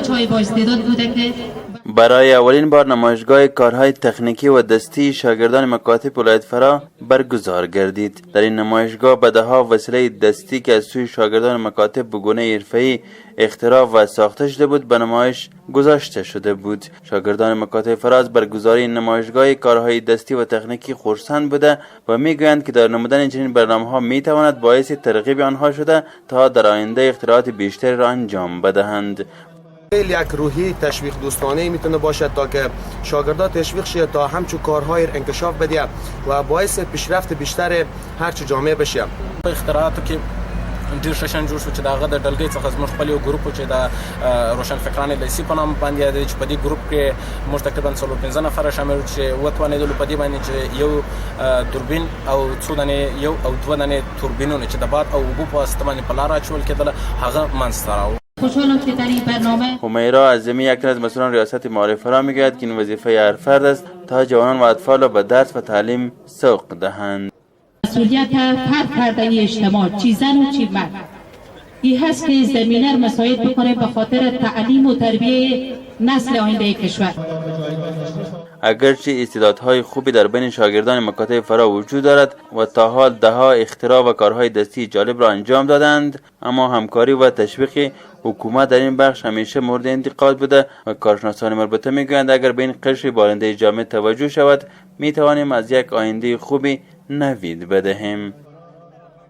بچه های با استعداد بوده که برای اولین بار نمایشگاه کارهای تکنیکی و دستی شاگردان مکاتب ولایت فراه برگزار گردید. در این نمایشگاه به دهها وسیله دستی که از سوی شاگردان مکاتب به گونه حرفه‌ای اختراع و ساخته شده بود، به نمایش گذاشته شده بود. شاگردان مکاتب فراه از برگزاری این نمایشگاه کارهای دستی و تکنیکی خرسند بوده و میگویند که دایر نمودن چنین برنامه ها می تواند باعث ترغیب آنها شده تا در آینده اختراعات بیشتری را انجام بدهند. خیلی یک روحی تشویق دوستانه میتونه باشد تا که شاگردا تشویق شه تا همچو کارهای انکشاف بده و باعث پیشرفت بیشتر هرچه جامعه بشه. په اختراعاتو کې ډیر ښه شیان جوړ شو چې د هغه د ډلګۍ څخه زموږ خپل یو ګروپ چې د روشنفکران لیسي په نام باندې یادېده، چې په دې ګروپ کې موږ تقریبا 4-5 نفره شامل وو، چې وتوانېدلو په دې باندې چې یو دوربین او څو دانې، یو او دوه دانې توربینونه چې د باد او اوبو په واسطه باندې په لاره اچول کېدله، هغه منځته راوړو. خوشحالم که در این برنامه حمیرا عظیمی، یکی از مسئولان ریاست معارف فراه، میگوید که این وظیفه هر فرد است تا جوانان و اطفال را به درس و تعلیم سوق دهند. مسئولیت فرد فرد اجتماع، چی زن و چی مرد، این هست که زمینه رو مساعد بکنه به خاطر تعلیم و تربیه نسل آینده کشور. اگرچه استعدادهای خوبی در بین شاگردان مکاتب فراه وجود دارد و تا حال دهها اختراع و کارهای دستی جالب را انجام دادند، اما همکاری و تشویق حکومت در این بخش همیشه مورد انتقاد بوده و کارشناسان مربوطه میگویند اگر به این قشر بالنده جامعه توجه شود، می توانیم از یک آینده خوبی نوید بدهیم.